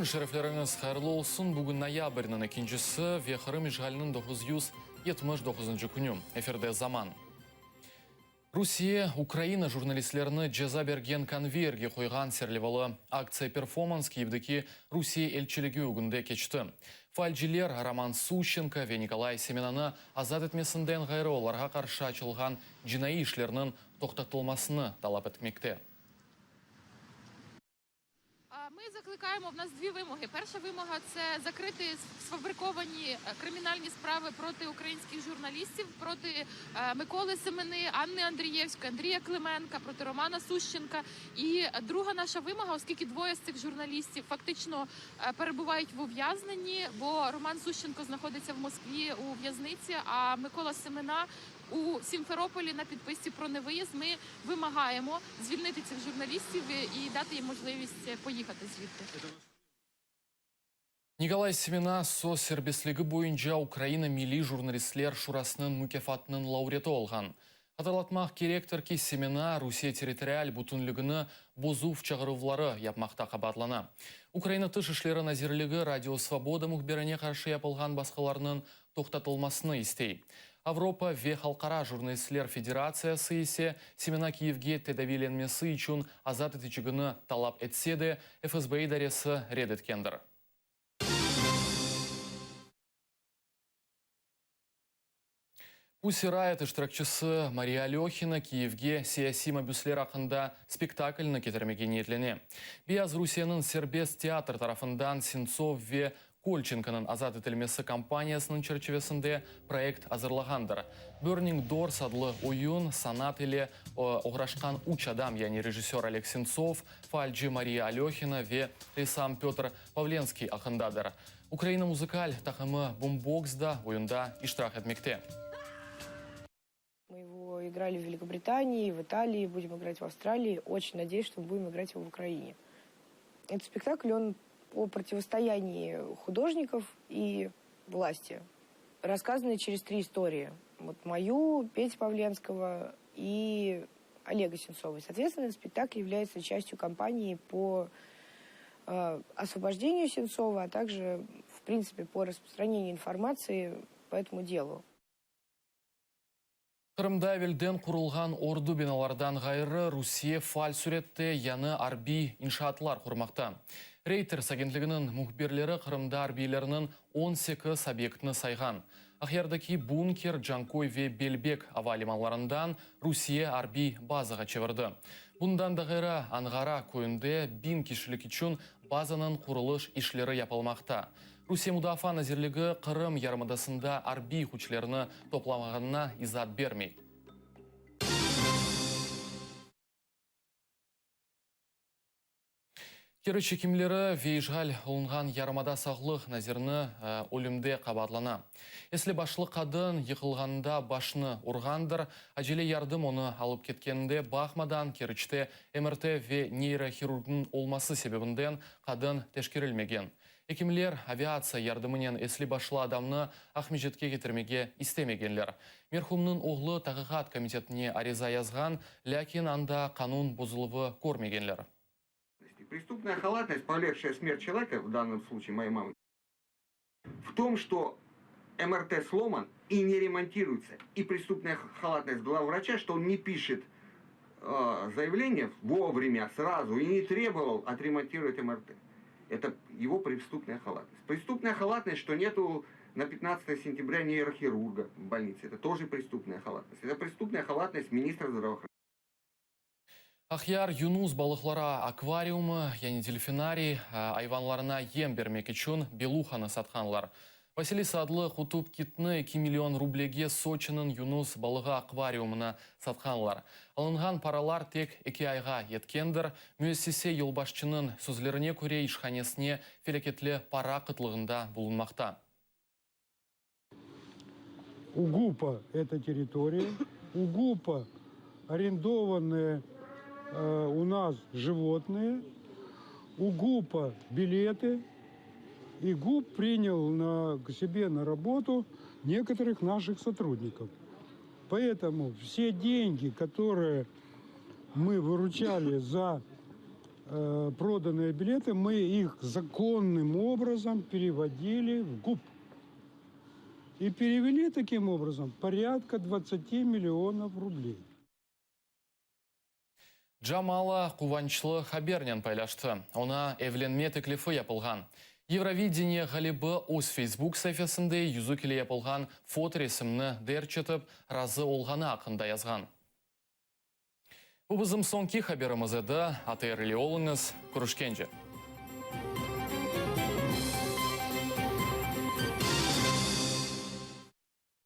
Kün şerefleriñiz hayırlı olsun! Bugün noyabrniñ ekincisi ve Qırım işğaliniñ 979 künü. Efirde Zaman. Rusiye, Ukraina jurnalistlerini ceza bergen konveyerge qoyğan serlevalı aktsiya-performans Kyivdeki Rusiye elçiligi ögünde keçti. Faalciler Roman Suşçenko ve Nikolay Semenanı azat etmesinden ğayrı olarğa qarşı açılğan cinaiy işlerniñ toqtatılmasını talap etmekte. У Сімферополі на підписці про невиїзд ми вимагаємо звільнити цих журналістів і дати їм можливість поїхати звідти. Nikolay Semena söz serbestligi boyunca Ukraina Milliy jurnalistler şurasınıñ mukâfatınıñ laureatı olğan. Hatırlatmaq kerektir ki, Semena Rusiye territorial bütünligini bozuv çağıruvları yapmaqta qabaatlana. Ukraina Tış işleri nazirligi Radio Svoboda mühbirine qarşı yapılğan basqılarnıñ toqtatılmasını istey. Avropa ve Halqara jurnalistler federatsiyası ise Semena Kiyevge tedaviylenmesi içün azat etecegini talap etse de, FSB idaresi red etkendir. Pussy Riot iştirakçisi Mariya Alöhina Kiyevge siyasiy mabüsler aqqında spektaklni ketirmege niyetlene. Beyaz Rusiyeniñ Serbest teatr tarafından Sentsov ve Kolçenkonıñ azat etilmesi kampaniyasınıñ çerçivesinde proyekt azırlağandır. Burning Doors adlı oyun, sanat ile oğraşqan üç adam, yani rejissör Oleg Sentsov, faalci Mariya Alöhina ve ressam Pötr Pavlenskiy aqqındadır. Ukraina muzıkal taqımı Boombox da oyunda iştirak etmekte. Мы его играли в Великобритании, в Италии, будем играть в Австралии. Очень надеюсь, что мы будем играть его в Украине. Этот спектакль, он о противостоянии художников и власти. Рассказанный через три истории. Вот мою, Пети Павленского и Олега Сенцова. Соответственно, спектакль является частью кампании по э, освобождению Сенцова, а также, в принципе, по распространению информации по этому делу. Qırımda evelden qurulğan ordu binalardan ğayrı, Rusiye faal sürette yañı arbiy inşaatlar qurmaqta. Reuters agentliginiñ mühbirleri Qırımda arbiylerniñ 18 obyektini sayğan. Aqyardaki Bunker, Canköy ve Belbek ava limanlarından Rusiye arbiy bazağa çevirdi. Bundan da ğayrı, Anğara köyünde biñ kişilik içün bazanıñ qurulış işleri yapılmaqta. Rusiye Mudafaa nazirligi Qırım yarımadasında arbiy küçlerini toplamağanına izaat bermey. Keriç ekimleri ve işğal olunğan yarımada sağlıq nazirini ölümde qabaatlana. Esli başlı qadın yıqılğanında başını urğandır. Acele yardım onı alıp ketkeninde baqmadan Keriçte MRT ve neyrohirurgnıñ olması sebebinden qadın teşkerilmegen. Ekimler aviatsiya yardımınen esli başlı adamnı Aqmescitke ketirmege istemegenler. Merhumnıñ oğlu Taqiqat komitetine ariza yazğan, lâkin anda qanun bozuluvı körmegenler. Преступная халатность, повлекшая смерть человека, в данном случае моей мамы, в том, что МРТ сломан и не ремонтируется. И преступная халатность главврача, что он не пишет заявление вовремя, сразу, и не требовал отремонтировать МРТ. Это его преступная халатность. Преступная халатность, что нету на 15 сентября нейрохирурга в больнице. Это тоже преступная халатность. Это преступная халатность министра здравоохранения. Aqyar Yunus balıqları akvariumı, yani delfinariy, ayvanlarına yem bermek içün beluhanı satqanlar. Vasilisa adlı qutup kitni eki million rublege Soçiniñ Yunus balığı akvariumına satqanlar. Alınğan paralar tek eki ayğa yetkendir. Müessise yolbaşçınıñ sözlerine köre, işhanesine felâketli para qıtlığında bulunmaqta. U GUPa эта территория, у ГУПа арендованные у нас животные, у ГУПа билеты. И ГУП принял на, к себе на работу некоторых наших сотрудников. Поэтому все деньги, которые мы выручали за Проданные билеты, мы их законным образом переводили в ГУП. И перевели таким образом порядка 20 миллионов рублей. Jamala quvançlı habernen paylaştı. Oña evlenme teklifi yapılğan. Eurovideniye ğalibi öz Facebook saifesinde yüzük ile yapılğan fotoresimni derc etip, razı olğanı aqqında yazğan. Bu bizim soñki haberimiz edi. ATR ile oluñız. Körüşkence.